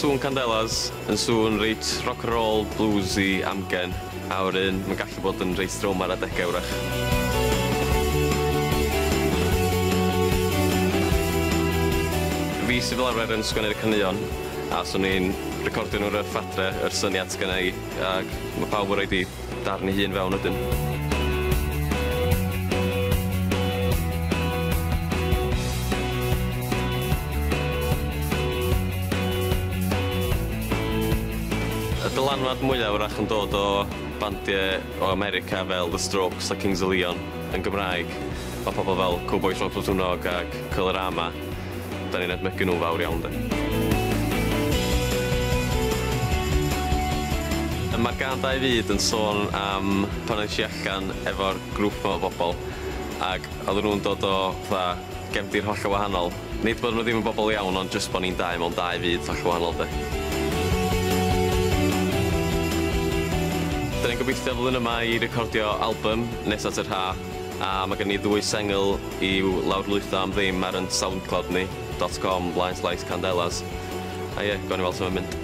Sŵn Candelas yn sŵn reit rock and roll, bluesy, amgen, a wedyn mae'n gallu bod yn reit drwm ar adegau wrach. Fi sydd fel arfer yn sgwennu'r caneuon, a swn i'n recordio nhw rough adre, yr syniad sgynna i, ag ma' pawb yn roid 'u darn 'u hun fewn wedyn. Y dylanwad mwya 'w'rach yn dod o bandie o America fel The Strokes a Kings of Leon yn Gymraeg. Ma' pobol fel Cowbois Rhos Botwnnog ag Colorama. 'Dan ni'n edmygu nw'n fawr iawn 'de. Ma'r gân Dau Fyd yn sôn am pan es i allan efo'r grŵp 'ma o bobol ag odden nw'n dod o fatha gefndir hollol wahanol. Nid bod nw ddim yn bobol iawn ond jyst bo' ni'n dau mewn dau fyd hollol wahanol 'de. 'Dan ni'n gobeithio flwyddyn yma i recordio albym nes at yr ha' a ma' gen ni ddwy sengl i'w lawrlwytho am ddim ar 'yn Soundcloud ni dot com blaen slaes Candelas. A ie, gawn ni weld su' ma'n mynd.